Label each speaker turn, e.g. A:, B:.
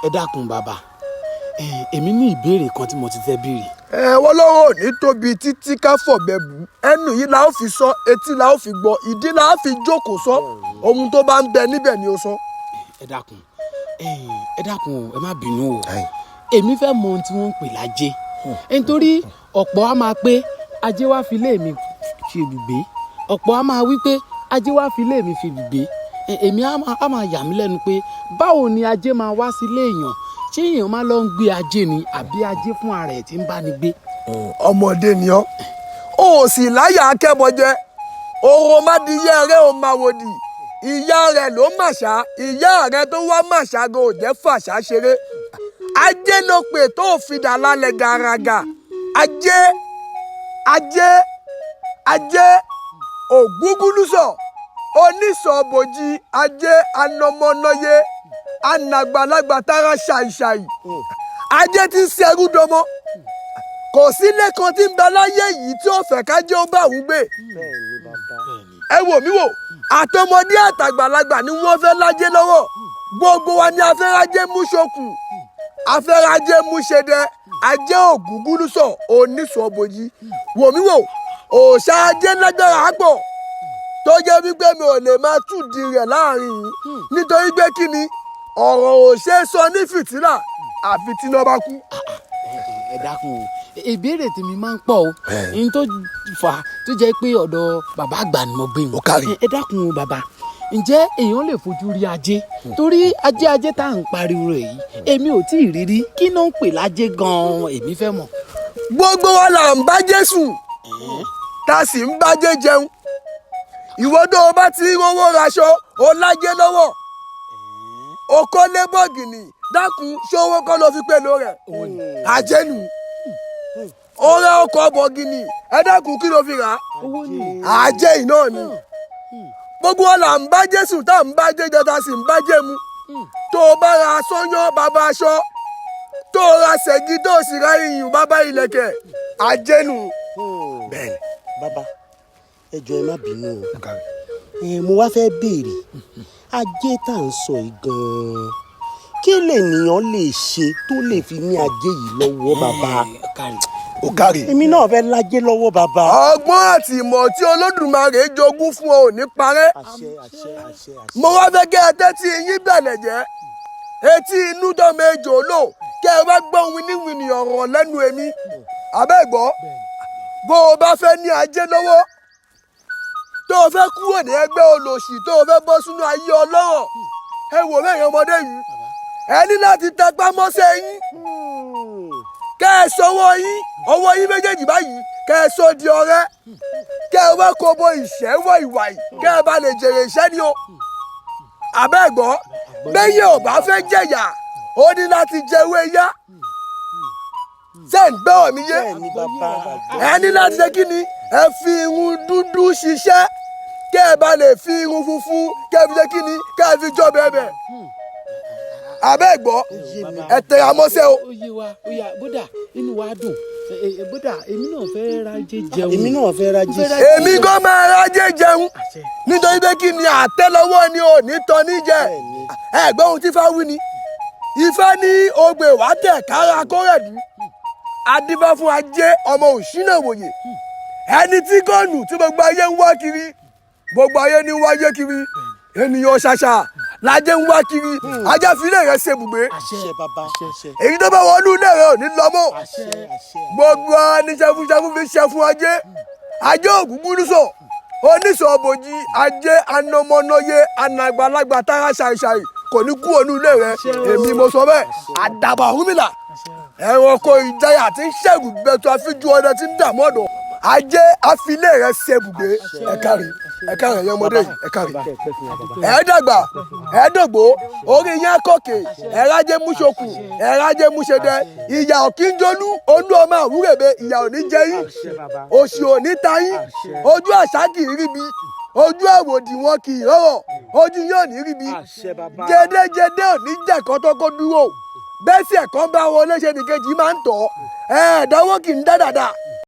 A: Ẹ dákun bàbá, èmi ní ìbéèrè kan tí mo ti fẹ́ béèrè.
B: Ẹ wọ́n lọ́wọ́ ò ní tóbi títí ká fọ̀bẹ bù. Ẹnu yìí la ó fi sọ, etí la ó fi gbọ́, ìdí la ó fi jókòó sọ. Ohun tó bá ń bẹ níbẹ̀ ni ó sọ.
A: Ẹ dákun, ẹ dákun o, ẹ má bínú o. Èmi fẹ́ mọ ohun tí wọ́n ń pè lájé, nítorí ọ̀pọ̀ á máa pé ajé wá fi ilé mi fi ibùgbé, ọ̀pọ̀ á máa wí pé ajé wá fi ilé mi fi ibùgbé. Èmi á máa yà mí lẹ́nu pé báwo ni ajé máa wá sílé èèyàn? Ṣé èèyàn máa lọ ń gbé ajé ni, àbí ajé fún ara ẹ̀ tí ń bá ni gbé?
B: Ọmọdé ni ọ́, o ò sì láyà akẹ́bọjẹ. Òròmọdìyẹ rẹ ò máa wòdì, ìyá rẹ ló màṣá, ìyá rẹ tó wá màṣá gan ò jẹ́ fàṣà ṣeré. Ajé ló pè tó fi dà lálẹ́ gàràgà. Ajé, ajé, ajé ògúngúlùsọ onísọ̀bòjì, ajé anọmọnọye, anàgbàlagbà tara ṣàìṣàì, ajé tí ń ṣerú dọmọ. Kò sílé kan tí ń bẹ láyé yìí tí ó fẹ́ kájé ó bá òun gbé.
C: Bẹ́ẹ̀ni bàbá.
B: Ẹ wò mí wò, àtọmọdé àtàgbàlagbà ni wọ́n fẹ́ lájé lọ́wọ́. Gbogbo wa ni a fẹ́ rájé mú ṣokùn, a fẹ́ rájé mú ṣẹdẹ. Ajé ògúngúlùsọ onísọ̀bòjì, wò mí wò, òòṣà ajé lágbára pọ̀ tó jẹ́ wípé mi ò lè máa túdi rẹ̀ láàrin yìí, nítorí pé kí ni, ọ̀rọ̀ ò ṣeé sọ ní fìtílà àfi tí iná bá kú.
A: Ẹ dákun o, ìbéèrè tèmi máa ń pọ̀ o, n tó fà á tó jẹ́ pé ọ̀dọ̀ bàbá àgbà ni mo gbé
B: Ó kárí.
A: Ẹ dákun o bàbá, ǹjẹ́ èèyàn lè fojú rí ajé? Torí ajé, ajé tá à ń pariwo rẹ̀ yìí, èmi ò tí ì rí rí. Kí ló ń pè lájé gan-an? Èmi fẹ́ mọ̀.
B: Gbogbo wa là ń bá Jésù, tá a sì ń bájé jẹun. Ìwọ tó o bá ti rówó raṣọ, o lájé lọ́wọ́. O kọ́lé bọ̀gìnì, dákun, ṣówó kọ́ ló fi pèlò rẹ̀? Ajé nù. O ra ọkọ̀ bọ̀gìnì, ẹ dákun, kí ló fi rà á?
A: Owó ni.
B: Ajé yìí náà ni. Gbogbo wa là ń bá Jésù, tá à ń bá jẹ jẹ, tá a sì ń bá jẹ mu. Tó o bá ra sọ́yán bàbá aṣọ, tó o ra ṣẹ̀gí, tó o sì ra iyùn bàbá ìlẹ̀kẹ̀, ajé nù. Bẹ́ẹ̀ni.
C: Bàbá, ẹ jọ̀ọ́, ẹ má bínú o. Mo wá fẹ́ béèrè, ajé tá à ń sọ yìí gan-an, kí lènìyàn lè ṣe tó lè fi ní ajé yìí lọ́wọ́, bàbá?
A: Kárí.
B: Ó kárí.
C: Èmi náà fẹ́ lájé lọ́wọ́, bàbá.
B: Ọgbọ́n àti ìmọ̀ tí Olódùmarè jogún fún ọ ò ní parẹ́.
C: Àṣẹ, àṣẹ, àṣẹ, àṣẹ.
B: Mo wá fẹ́ kẹ́ ẹ tẹ́tí yín bẹ̀lẹ̀ jẹ́, etí inú dọ́mọ ejò lò, kẹ́ ẹ wá gbọ́ winiwini ọ̀rọ̀ lẹ́nu èmi. Abẹ́gbọ́, bó o bá fẹ́ ní ajé lọ́wọ́, tó o fẹ́ kúrò ní ẹgbẹ́ olòṣì, tó o fẹ́ bọ́ sínú ayé ọlọ́rọ̀, ẹ wò mẹ́rin ọmọdé yìí, ẹ ní láti tẹpá mọ́ṣẹ́ yín, kẹ́ ẹ sọwọ́ yín, ọwọ́ yín méjèèjì báyìí, kẹ́ ẹ sọ di ọrẹ́, kẹ́ ẹ wá kó bo ìṣẹ́ wọ ìwà yìí, kẹ́ ẹ bá lè jèrè iṣẹ́ ni o. Àbẹ́ẹ̀gbọ́, bẹ́yẹ̀ ò bá fẹ́ jẹ̀yà, ó ní láti jẹwé yá. Ṣé ń gbọ́ mi yé?
C: Bẹ́ẹ̀ni bàbá.
B: Ẹ ní láti ṣe kí ni, ẹ fi irun dúdú ṣiṣẹ́, kẹ́ ẹ bá lè fi irun funfun, kẹ́ ẹ fi ṣe kí ni, kẹ́ ẹ fi jọ bẹ́ẹ̀. Àbẹ́ẹ̀gbọ́, ẹ tẹra mọ́ṣẹ́ o.
A: Ó yé wa, ó yá. Bódà inú wa dùn. Bódà èmi náà fẹ́ rájé jẹun.
C: Èmi náà fẹ́ rájé.
B: Èmi gan máa rájé jẹun, nítorí pé kí ni, àtẹ́lẹwọ́ ni ò ní tán ní jẹ. Ẹ gbọ́ ohun tí Ifá wí ni. Ifá ní ogbè wá tẹ̀ kára kórẹ̀dú, adífá fún ajé ọmọ òṣìnà wòye, ẹni tí gọ́ọ̀nù tí gbogbo ayé ń wá kiri. Gbogbo ayé ní wáyé kiri, ènìyàn ṣàṣà lájẹ́ ń wá kiri. Ajá fi ilé rẹ̀ ṣe ibùgbé.
C: Àṣẹ bàbá, àṣẹ.
B: Èyí tó bá wọnú ilé rẹ̀ ò ní lọ mọ́.
C: Àṣẹ, àṣẹ.
B: Gbogbo ní ṣẹfúnṣẹfún fi ṣẹfún ajé. Ajé ògúngúnúsọ oníṣọ bòjì, ajé anọmọnọye, anàgbàlagbà tara ṣàìṣàì, kò ní kú ònú ilé rẹ̀. Èmi mo sọ bẹ́ẹ̀. Àdàbà Ọ̀rúnmìlà, ẹranko ìjayà tí ń ṣẹ́gun gbẹ̀tọ̀, àfijú ọdẹ tí ń dààmú ọ̀dọ̀, ajé àfilé rẹ̀ ṣe ibùgbé. Ẹ káre, ẹ káre, ẹ̀yin ọmọdé yìí, ẹ káre. Ẹ dàgbà, ẹ dògbò, orí yín akọkè, ẹ rájé múṣokù, ẹ rájé múṣedẹ. Ìyà òkínjolú olú ọmọ àwúrèbe, ìyà ò ní jẹ yín, òṣì ò ní ta yín. Ojú àṣà kì í ríbi, ojú àwòdì wọn kì í rọrọ, ojú yín ò ní ríbi. Jẹdẹjẹdẹ ò ní jẹ kọ́tọ́ kó dúró, bẹ́ẹ̀ sì ẹ̀kọ́ bá wọn léṣe nìkejì máa ń tọ̀ ẹ̀ ẹ̀dánwó kì í dá dàda.